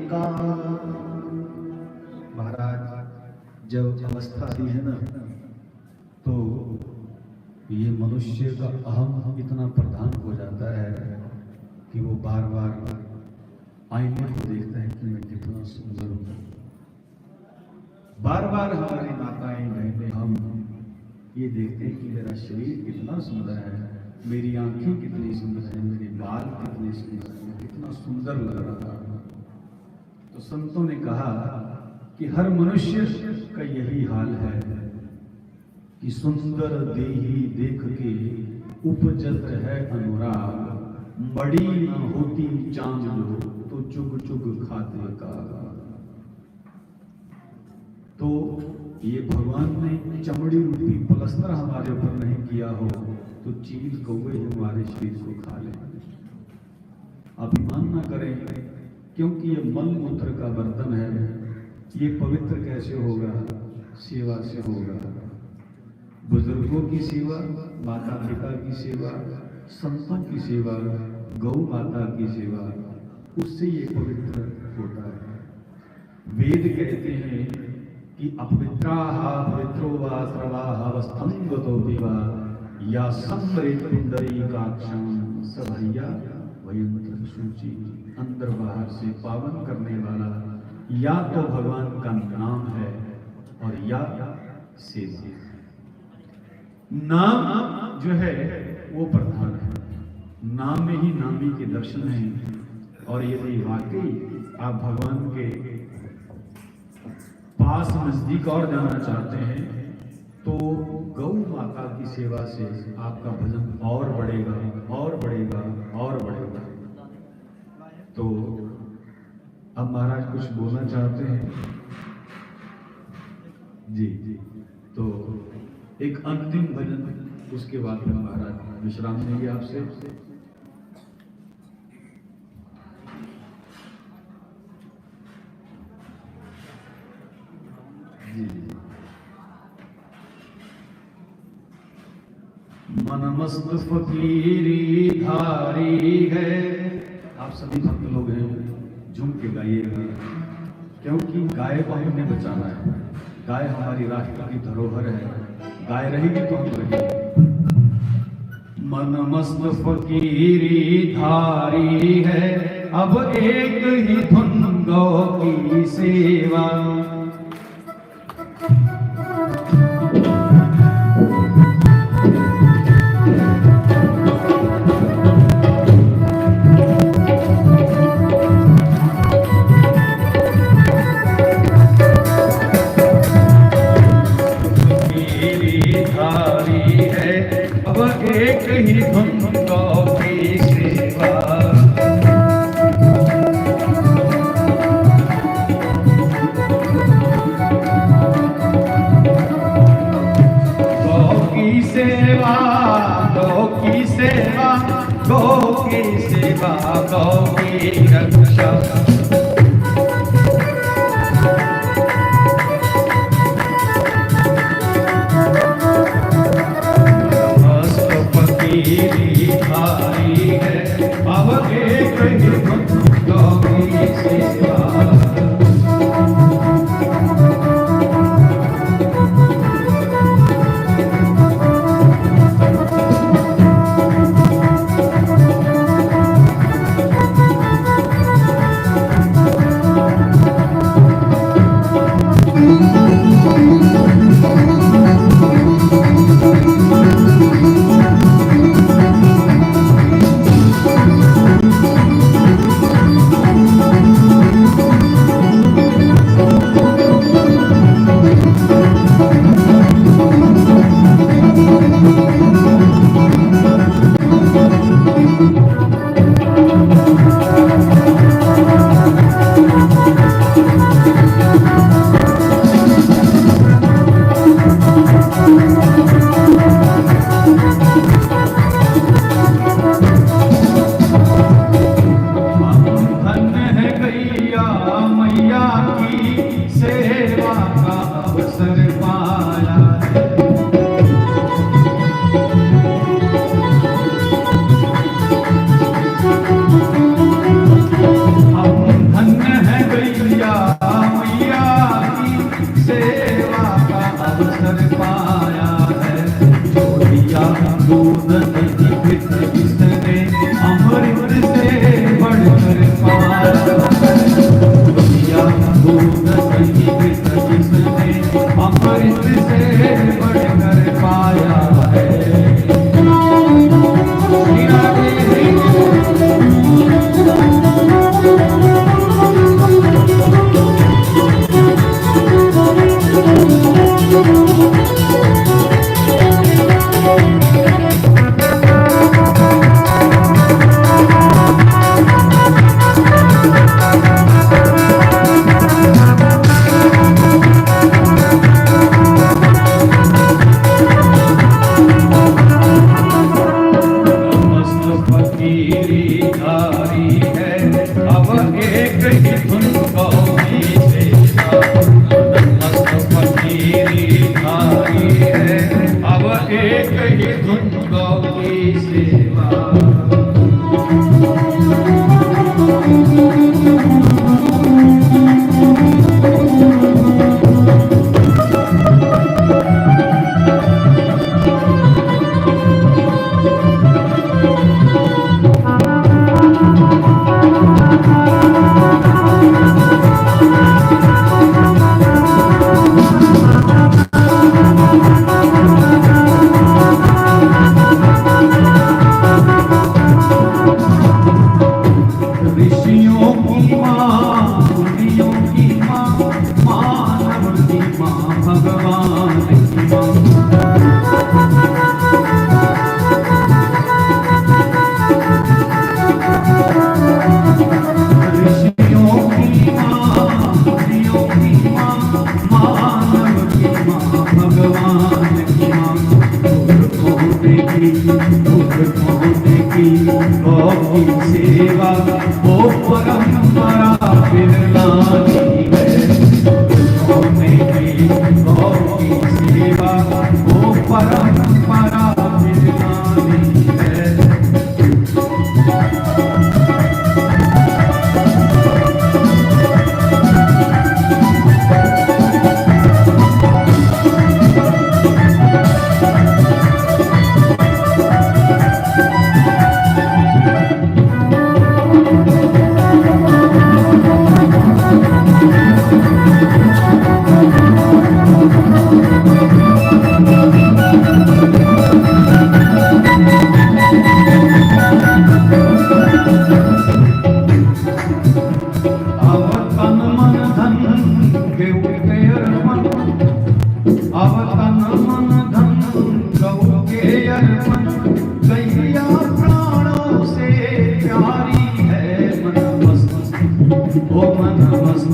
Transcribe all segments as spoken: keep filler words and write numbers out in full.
का। महाराज, जब अवस्था आती है ना, तो ये मनुष्य का अहम इतना प्रधान हो जाता है कि वो बार बार आईने को देखता है कि मैं कितना सुंदर हूँ। बार बार हमारी माताएं, बहनें, हम ये देखते हैं कि मेरा शरीर कितना सुंदर है, मेरी आंखें कितनी सुंदर है, मेरे बाल कितने सुंदर हैं, कितना सुंदर लग रहा है। तो संतों ने कहा कि हर मनुष्य का यही हाल है कि सुंदर देही देख के उपजत है अनुराग, मड़ी न होती चांद जो तो चुग चुग खाते काग। तो ये भगवान ने चमड़ी रूपी पलस्तर हमारे ऊपर नहीं किया हो तो चील कौवे ही हमारे शरीर को खा ले। अभिमान ना करें, क्योंकि ये मल मूत्र का बर्तन है, ये पवित्र कैसे होगा? सेवा से होगा। बुजुर्गों की सेवा, माता पिता की सेवा, संतों की सेवा, गौ माता की सेवा, उससे ये पवित्र होता है। वेद कहते हैं कि अपवित्राः पवित्रो वा स्रवाः अवस्थं गतोऽपि वा, या संवरेत् पुंडरीकाक्षं स भय्या भयंत्र शुचि। अंदर बाहर से पावन करने वाला या तो भगवान का नाम है और या सेवा। नाम जो है वो प्रधान है, नाम में ही नामी के दर्शन हैं। और यदि वाकई आप भगवान के पास नजदीक और जाना चाहते हैं तो गौ माता की सेवा से आपका भजन और बढ़ेगा, और बढ़ेगा, और बढ़ेगा। तो अब महाराज कुछ बोलना चाहते हैं? जी, जी। तो एक अंतिम भजन, उसके बाद फिर महाराज विश्राम देंगे आपसे। जी, जी। मन मस्त फकीरी धारी है। आप सभी भक्त लोग हैं, झूम के गाइएगा, क्योंकि गाय को हमने बचाना है। गाय हमारी राष्ट्र की धरोहर है, गाय रहेगी तो हम रहेंगे। मन मस्त फकीरी धारी है, अब एक ही धुन गौ की सेवा। मेरी धारी है, अब एक ही धुन गौ की सेवा। नहीं किसने अमृत से बढ़कर पाया है। दुनिया भूत नहीं किसने अमृत से बढ़कर पाया है। फकीरी धारी है, अब एक ही धुन गौरी सेवा। मस्त फकीरी धारी है, अब एक ही धुन गौरी सेवा। ऋषियों की माँ, मुनियों की माँ, मानव की माँ, भगवान की माँ। ऋषियों की माँ, मुनियों की माँ, मानव की माँ, भगवान की माँ। पुरखों ने की, पुरखों ने की गौ की सेवा, वो परंपरा बिरला की है। पुरखों ने की गौ की सेवा, वो परंपरा बिरला की है। अब तन मन धन गौ के अर्पण, अब तन मन धन गौ के अर्पण, गैया प्राणों से प्यारी है। मन मस्त, ओ मन मस्त,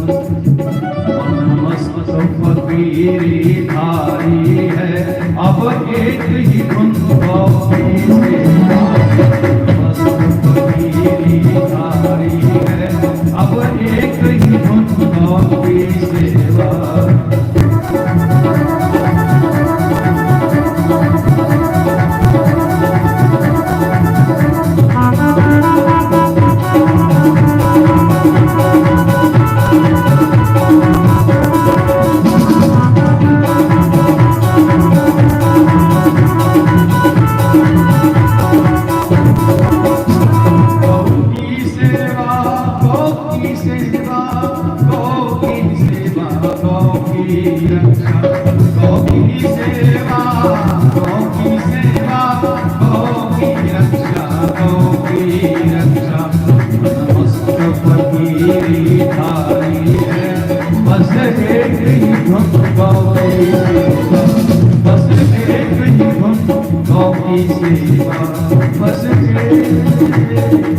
मन मस्त फकीरी धारी है। अब एक ही धुन गौ की सेवा। मस्त फकीरी धारी है, अब एक ही धुन गौ की सेवा। गौ की सेवा, गौ की सेवा, गौ की सेवा, गौ की रक्षा। गौ की सेवा, गौ की सेवा, गौ की रक्षा, गौ की रक्षा। नमस्त फकीरी धारी है, बस एक ही धुन गौ की सेवा, बस एक ही धुन गौ की सेवा, बस एक ही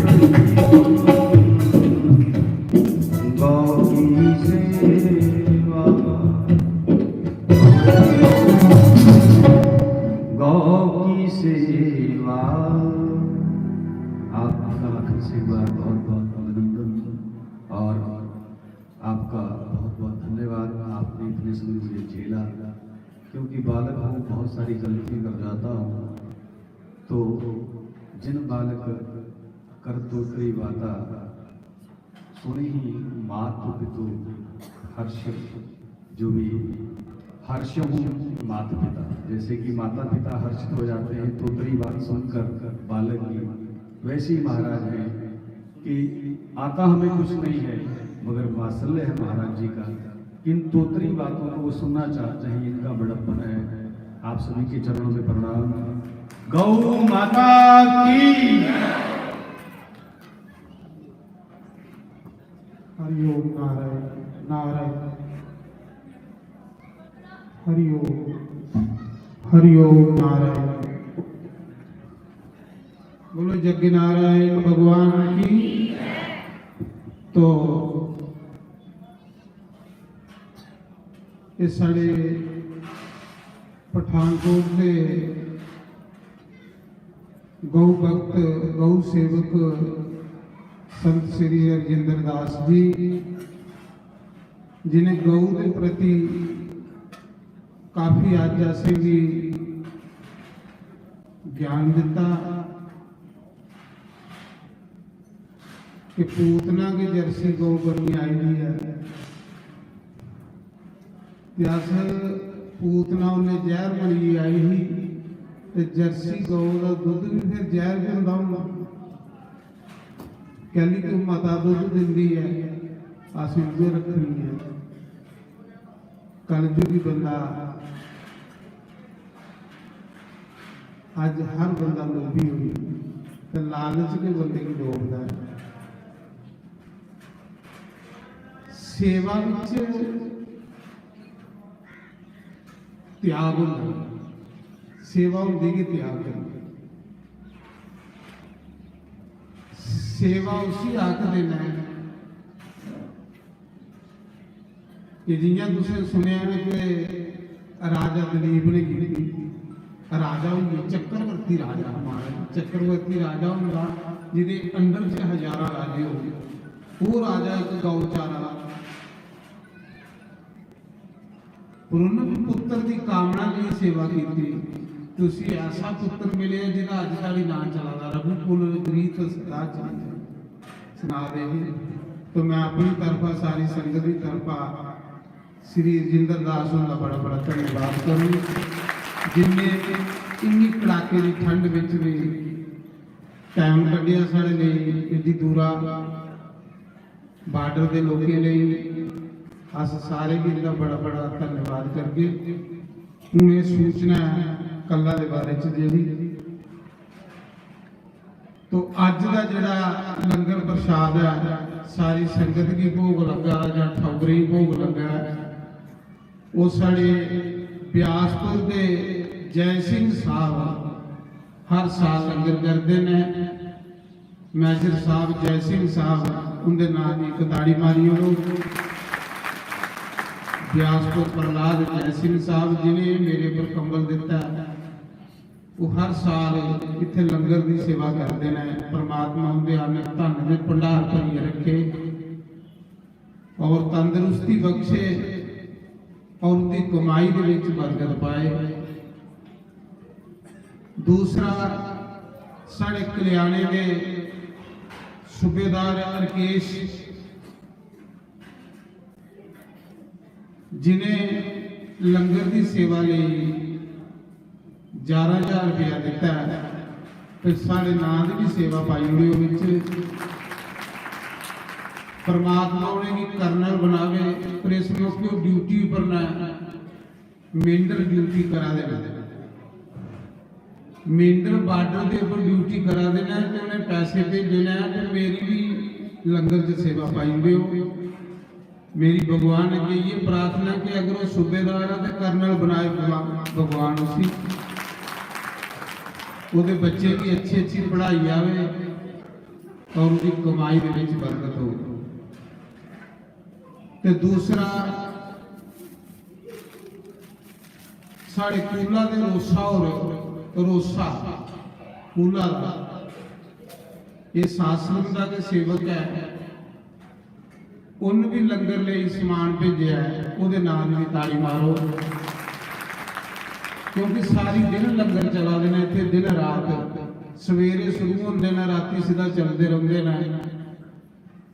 धुन गौ की सेवा, गौ की सेवा। आपका आखिर से एक बार बहुत बहुत अभिनंदन और आपका बहुत बहुत धन्यवाद, आपने इतने समय मुझे झेला, क्योंकि बालक हूँ, बहुत सारी गलतियाँ कर जाता हूँ। तो जिन बालक करतूतरी वाता, सुनी ही मात पितु हर्ष, जो भी हर्ष हूँ मात पिता, जैसे कि माता पिता हर्षित हो जाते हैं तोतरी बात सुनकर बालक की, वैसे ही महाराज हैं कि आता हमें कुछ नहीं है, मगर वात्सल्य है महाराज जी का। इन तोतरी बातों को वो सुनना चाहते हैं, इनका बड़प्पन है। आप सभी के चरणों में प्रणाम। गौ माता की। हरिओम नारायण, नारायण। हरिओम, हरिओम नारायण। बोलो जग नारायण भगवान की। तो ये साढ़े पठानकोट के गौ भक्त, गौ सेवक संत श्री रजिंद्र दास जी, जिन्हें गौ के प्रति काफी अज्ज असेंगी ज्ञान दिता कि पूतना गै जर्सी गौ बनी आई दी है। ते अस पूतना उन्हें जैह्र बनियै आई ही, ते जर्सी गौ दा दुद्ध बी फिर जैह्र गै होंदा होना, कैली कि ओह् मता दुद्ध दिंदी ऐ, अस उ'ऐ रक्खनी ऐ। कलयुगी बंदा, अज्ज हर बंदा लोभी होई, ते लालच गै बंदे गी डोबदा ऐ। सेवा विच त्याग होंदा, सेवा होंदी गै त्याग कन्नै। सेवा उसी आखदे न कि जि'यां तुसें सुनेआ न कि राजा दलीप ने कीती, राजा होई गे, चक्रवर्ती राजा हा महाराज, चक्रवर्ती राजा होंदा जेह्दे under च हजारां राजे होंदे, ओह् राजा इक गौ चारा, पर उन्नै बी पुत्तर दी कामना लेई सेवा कीती। ते उसी ऐसा पुत्तर मिलेआ जेह्दा अज्ज धोड़ी नांऽ चला दा, रघुकुल गृहस्थ सदा चली। सना दे हे। तो मैं अपनी तरफा, सारी संगत दी तरफा श्री रजिंद्र दास हुंदा बड़ा बड़ा धन्यवाद करूं, जिनने इन्नी कड़ाके दी ठंड विच भी टाइम कड्ढेआ साढ़े लेई, एड्डी दूरा बार्डर दे लोकें लेई। अस सारे भी इंदा बड़ा बड़ा धन्यवाद करगे। हून एह् सूचना ऐ कल्ला दे बारे च जेह्ड़ी, तो अज्ज दा जेह्ड़ा लंगर प्रसाद ऐ, सारी संगत गी भोग लग्गा जां ठौगरें गी भोग लग्गा ऐ, ओह् साढ़े ब्यासपुर दे जय सिंह साहब हर साल लंगर करदे न। मेजर साहब जय सिंह साहब उंदे नांऽ दी इक ताड़ी मारी ओड़ो। ब्यासपुर प्रहलाद जय सिंह साहब जिनें मेरे पर कंबल दित्ता ऐ, ओह् हर साल इत्थै लंगर दी सेवा करदे न। परमात्मा उंदे अन्न धन दे भंडार भरियै रखे और तंदरुस्ती बख्शे और उंदी कमाई दे विच बरकत पाए। दूसरा, साढ़े कल्याणे दे सूबेदार राकेश जिनें लंगर दी सेवा लेई ग्यारह हजार रुपया दिता ऐ, ते साढ़े नां दी भी सेवा पाई ओड़ेओ बिच। परमात्मा उनेंगी कर्नल बनावे, पर इस मौके ओह् ड्यूटी उप्पर न, मेंढर ड्यूटी करा दे न, मेंढर बार्डर दे उप्पर ड्यूटी करा दे न, ते उनें पैसे भेजे न, ते मेरी भी लंगर च सेवा पाई ओड़ेओ। मेरी भगवान अग्गें इ'यै प्रार्थना कि अगर ओह् सूबेदार ऐ ते कर्नल बनाए भगवान, भगवान उसी, ओह्दे बच्चे गी अच्छी अच्छी पढ़ाई आवे और उंदी कमाई दे विच बरकत हो। ते दूसरा, साढ़े कूला दे रोसा होर, रोसा कूला दा, एह् सासरम दा गै सेवक ऐ। उन्न भी लंगर लेई समान भेजेआ ऐ, ओह्दे नांऽ दी ताड़ी मारो, क्योंकि सारी दिन लंगर चला दे न इत्थै, दिन रात, सवेरे शुरू होंदे न, रातीं सिद्धा चलदे रौंह्दे न।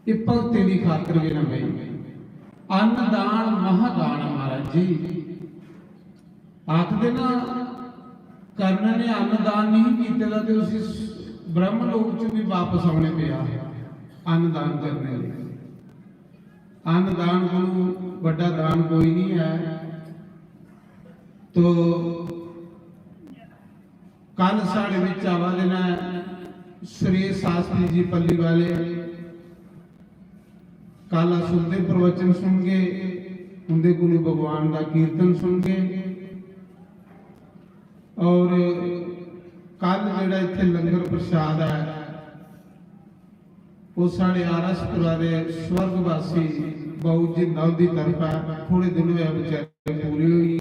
एह् भगतें दी खातर गै न भाई। अन्न दान महादान महाराज जी। आखदे ना, कर्ण ने अन्नदान नहीं कीते दा ते उसी ब्रह्म लोक च भी वापस औने पेआ अन्नदान करने लेई। अन्नदान कोलू बड्डा दान कोई नहीं है। तो कल साढ़े बिच आवा दे न सुरेश शास्त्री जी पल्ली वाले। कल अस उंदे प्रवचन सुनगे, उंदे कोलू भगवान दा कीर्तन सुनगे। और कल जेड़ा इत्थे लंगर प्रसाद है, वो साढ़े आरएसपुरा दे स्वर्गवासी बाऊ जिंदा उंदी तरफा, थोड़े दिन होया बेचारे पूरे होई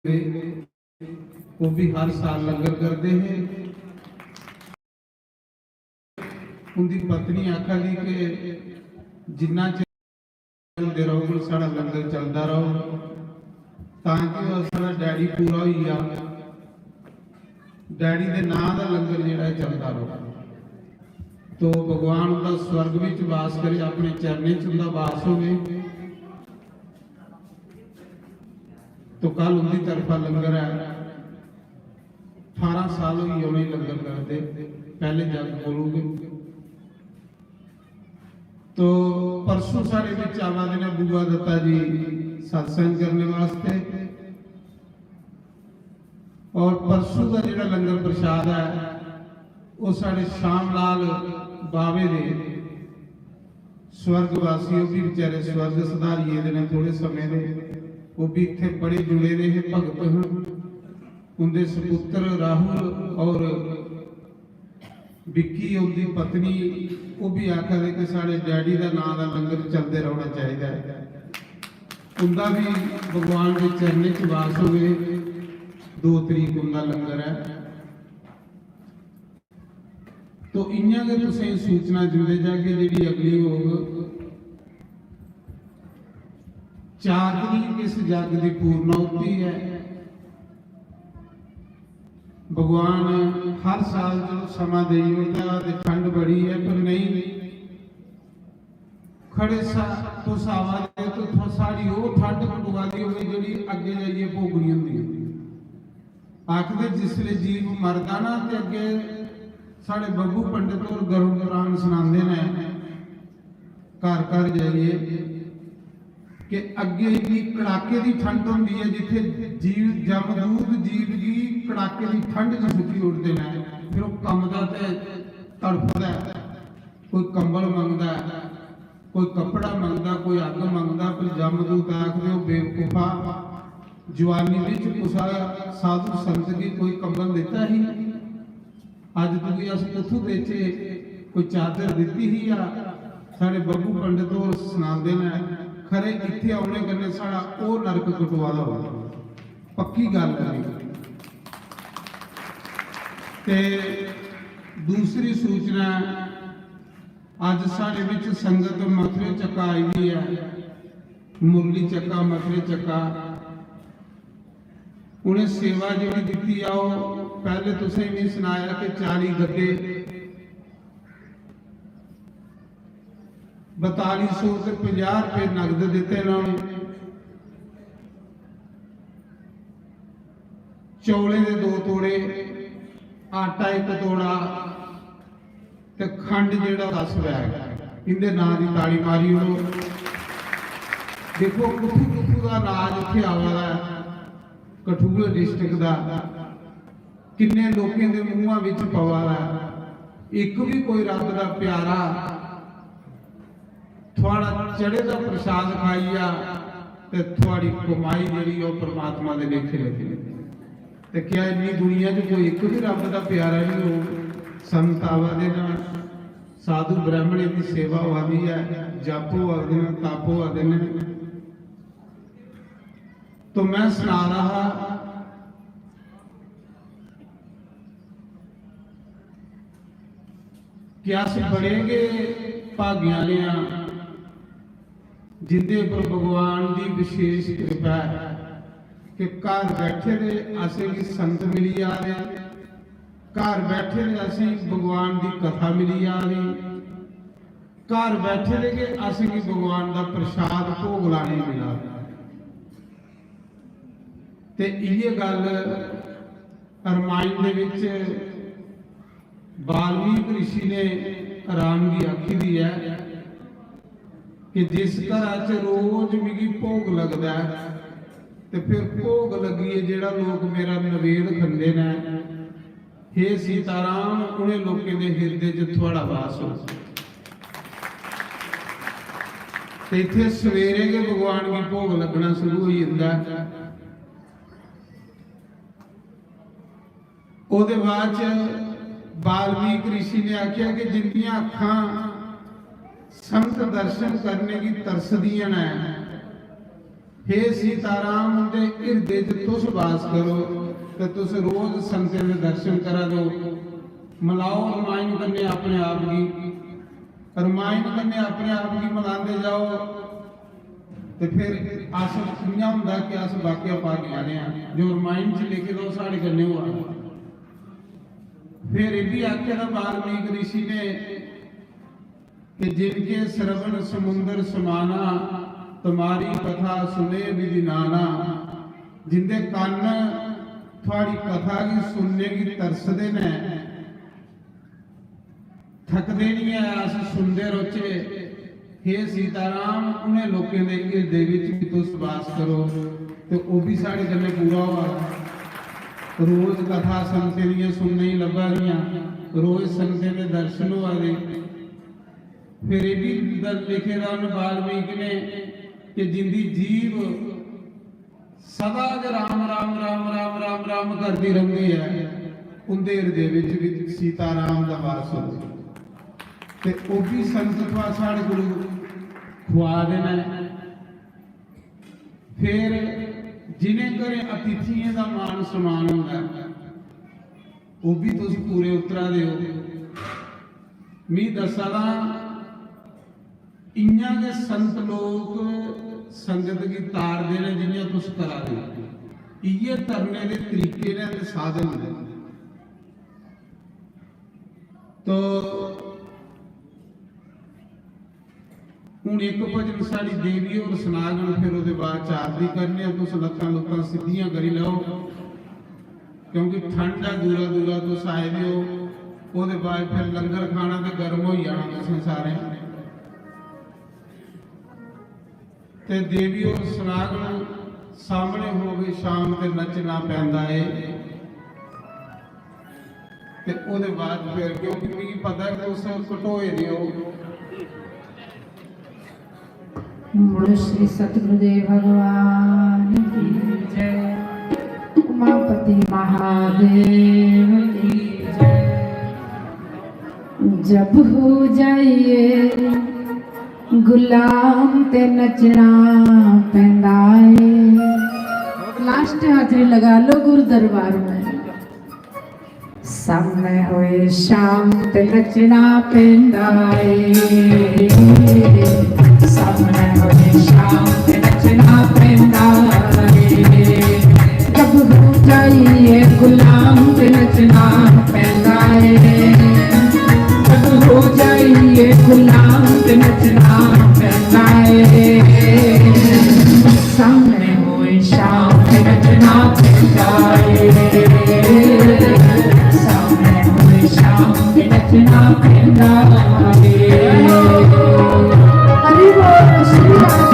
गे, वो भी हर साल लंगर करते हैं। उंदी पत्नी आखा दी कि जिन्ना चिर चलदे रहो, साढ़ा लंगर चलदा रहो, तां कि ओह् साढ़ा डैडी पूरा होई जा, डैडी दे नां दा लंगर जेह्ड़ा ऐ चलदा रहो। तो भगवान उंदा स्वर्ग विच वास करे, अपने चरणें च उंदा वास होवे। तो कल उंदी तरफा लंगर है, अठारह साल होई गे उ'नें लंगर करदे, पैह्ले जग कोलू गै। तो परसों साढ़े बिच आवा दे ने बुआ दत्ता जी सत्संग करने वास्ते। और परसों का जेह्ड़ा लंगर प्रसाद है, वो साढ़े श्याम लाल बावे दे स्वर्गवासी, वो भी बेचारे स्वर्ग सिधारिये दे ने थोड़े समय दे, वो भी इत्थे बड़े जुड़े दे हे, भगत हन। उंदे सपुत्र राहुल और विक्की उंदी पत्नी, ओह् भी आखा दे कि साढ़े डैडी दा नां दा लंगर चलदे रौह्ना चाहिदा ऐ। उंदा भी भगवान दे चरणें च वास होवे। दो तरीक उंदा लंगर ऐ। तो इ'यां गै तुसें सूचना दिंदे जागे जेह्ड़ी अगली होग। चार तरीक इस जग दी पूर्णाहुति ऐ। भगवान हर साल जो समां देई ओड़दा ते ठंड बड़ी ऐ, पर नेईं, खड़े सा-, तुस आवा दे तो थो-, साढ़ी ओह् ठंड कटोआ दी होवे जेह्ड़ी अग्गें जाइयै भोगनी होंदी ऐ। आखदे जिसलै जीव मरदा ना ते अग्गें साढ़े बब्बू पंडित होर गरुड़ पुराण सनांदे न, घर घर जाइयै कि अग्गें इन्नी कड़ाके दी ठंड होंदी ऐ, जित्थे जीव, जमदूत जीव गी कड़ाके दी ठंड च सुट्टी ओड़दे न, फिर ओह् कंबदा ते तड़फदा ऐ। कोई कंबल मंगदा ऐ, कोई कपड़ा मंगदा, कोई अग्ग मंगदा, पर जमदूत आखदे, "ओ बेवकूफा, जवानी बिच कुसा साधु संत गी कोई कंबल दित्ता ही?" अज्ज तुगी अस कुत्थू देचे, कोई चादर दित्ती ही या? साढ़े बब्बू पंडित होर सनांदे न, खरे इत्थे औने कन्नै साढ़ा ओह् नरक कटोआ दा होग। पक्की गल्ल ऐ। ते दूसरी सूचना, अज्ज साढ़े बिच संगत मथुरे चक्का आई दी ऐ, मुरली चक्का, मथुरे चक्का। उ'नें सेवा जेह्ड़ी दित्ती आ, ओह् पैह्ले तुसें बी सनाया कि चाली गद्दे, बताली सौ ते पंजाह् रपेऽ नगद दित्ते न उ'नें। चौलें दे दो तोड़े, आटा इक तोड़ा, ते खंड जेह्ड़ा दस बैग, इंदे नां दी ताड़ी मारी ओड़ो। देखो कुत्थू कुत्थू दा अनाज इत्थै आवा दा ऐ, कठुए डिस्ट्रिक्ट दा, किन्ने लोकें दे मूंहां बिच पवा दा ऐ। इक बी कोई रब दा प्यारा थुआढ़ा चढ़े दा प्रसाद खाई जा ते थुआढ़ी कमाई जेह्ड़ी ओह् परमात्मा दे लेखे लग्गी। ते क्या इन्नी दुनिया च कोई इक बी रब दा प्यारा नहीं होग? संत आवा दे न, साधु ब्राह्मणें दी सेवा होआ दी ऐ, जप होआ दे न, तप होआ दे न। तो मैं सना रहा हा कि अस बड़े गै भाग्य आह्ले आं, जिंदे पर भगवान दी विशेष कृपा ऐ कि घर बैठे दे असेंगी संत मिली जा दे, घर बैठे दे असेंगी भगवान दी कथा मिली जा दी, घर बैठे दे गै असेंगी भगवान दा प्रसाद भोग लाने गी मिला दा। ते इ'यै गल्ल रामायण दे बिच वाल्मीकि ऋषि ने राम गी आखी दी ऐ कि जिस घरा च रोज मिगी भोग लगदा ऐ ते फिर भोग लग्गियै जेह्ड़ा लोक मेरा नवेद खंदे न, हे सीताराम, उ'नें लोकें दे हिरदे च थुआढ़ा वास हो। ते इत्थै सवेरे गै भगवान गी भोग लग्गना शुरू होई जंदा ऐ। ओह्दे बाद च वाल्मीकि ऋषि ने आखेआ कि जिंदियां अक्खां संत दर्शन करने गी तरसदियां न, हे सीताराम, उंदे हिरदे च तुस वास करो ते तुस रोज संतें दे दर्शन करा दो। मलाओ रामायण कन्नै अपने आप गी, रामायण कन्नै अपने आप गी मलांदे जाओ। ते फिर अस इ'यां होंदा कि अस वाकई भाग्य आह्ले आं, जो रामायण च लिखे दा ओह् साढ़े कन्नै होआ दा। फिर एह् बी आखे दा वाल्मीकि ऋषि ने कि जिनके श्रवण समुंदर समाना, तुम्हारी कथा सुने विधि नाना। जिंदे कन्न थुआड़ी कथा गी सुनने गी तरसदे न, थकदे निं ऐ, अस सुनदे रौह्चे। हे सीताराम, उ'नें लोकें दे हिरदे बिच बी तुस वास करो। ते ओह् बी साढ़े कन्नै पूरा होआ दा। रोज कथा संगतें दियां सुनने गी लब्भा दियां, रोज संगतें दे दर्शन होआ दे। फिर एह् बी द-, लिखे दा न वाल्मीकि ने कि जिंदी जीभ सदा गै राम, राम, राम, राम, राम, राम करदी रौंह्दी ऐ, उं'दे हिरदे बिच बी सीता राम दा वास होंदा। ते ओह् बी संत थुआढ़े साढ़े कोल खुआ दे न। फिर जिनें घरें अतिथियें दा मान सम्मान होंदा ऐ, ओह् बी तुस पूरे उतरा दे ओ। मी दस्सा दा, इ'यां गै संत लोक संगत गी तारदे न जि'यां तुस करा दे ओ। इ'यै तरने दे तरीके न ते साधन न। तो हून इक भजन साढ़ी देवी होर सनागन, फिर ओह्दे बाद च आरती करने आं। तुस लत्तां लुत्तां सिद्धियां करी लैओ, क्योंकि ठंड ऐ, दूरा दूरा तुस आए दे ओ। ओह्दे बाद फिर लंगर खाना ते गर्म होई जाना तुसें सारें। ते देवी होर सनागन, "सामने होवे शाम ते नच्चना पैंदा ए।" ते ओह्दे बाद फिर, क्योंकि मिगी पता ऐ कि तुस घटोए दे ओ। बोलो श्री सतगुरुदेव भगवान की जय, उमापति महादेव की जय। जब हो जाइए गुलाम ते नचना पैंदा ए। लास्ट हाजिरी लगा लो गुरु दरबार में। सामने होए शाम ते नचना पैंदा ए। सामने होए शाम ते नचना पैंदा ए। जब हो जाइए गुलाम ते नचना पैंदा ए। जब हो जाइए गुलाम ते नचना पैंदा ए। सामने होए शाम ते नचना पैंदा ए। सामने होए शाम ते नचना पैंदा ए। हरि बोल श्री राम।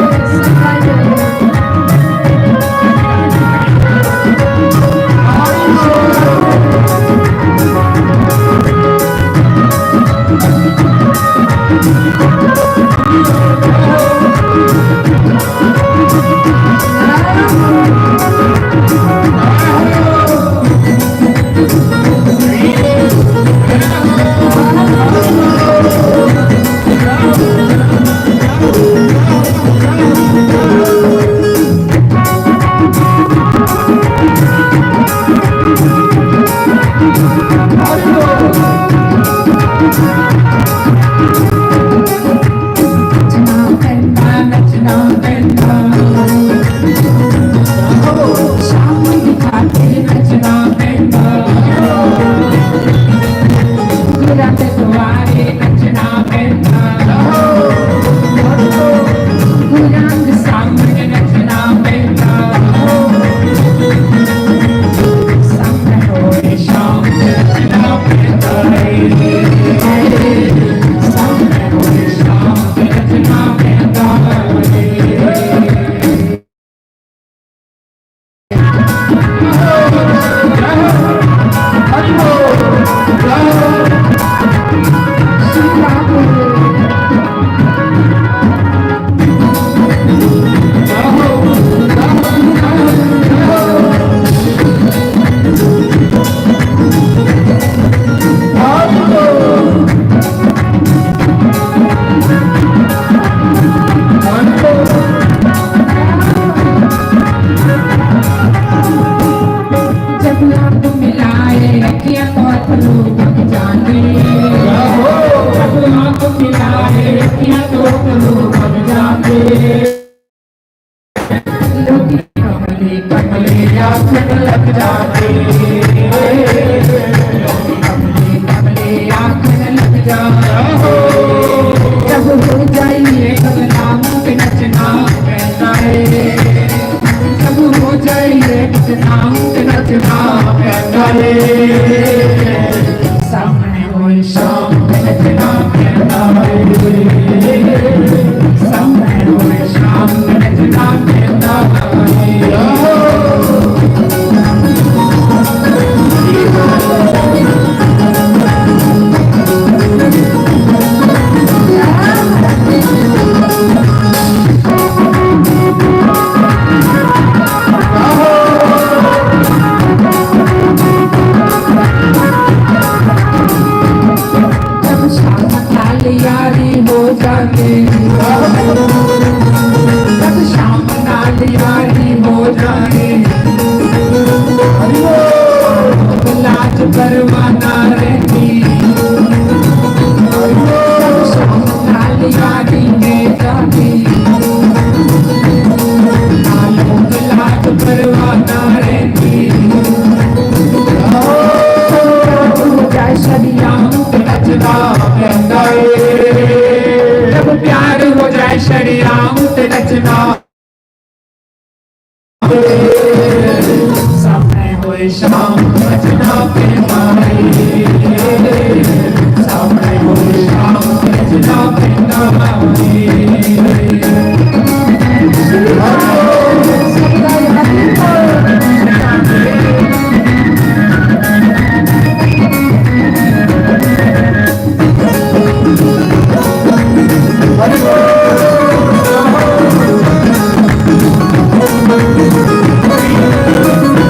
कमले आखन लग जा, जब हो जाइए बदनाम ते नचना पैंदा है, जब हो जाइए बदनाम ते नचना पैंदा है। सामने होए शाम ते नचना पैंदा है, सामने होए शाम ते नचना पैंदा है। जब शाम नाल यारी हो जाती, जब शाम नाल यारी हो जाती, लाज परवाना रहती। जब शाम नाल यारी हो जाती, लाज परवाना रहती। जय सरिया जब प्यार हो जाए शरियाम ते नचना। सामने होए शाम नचना पैंदा है, सामने होए शाम नचना पैंदा है।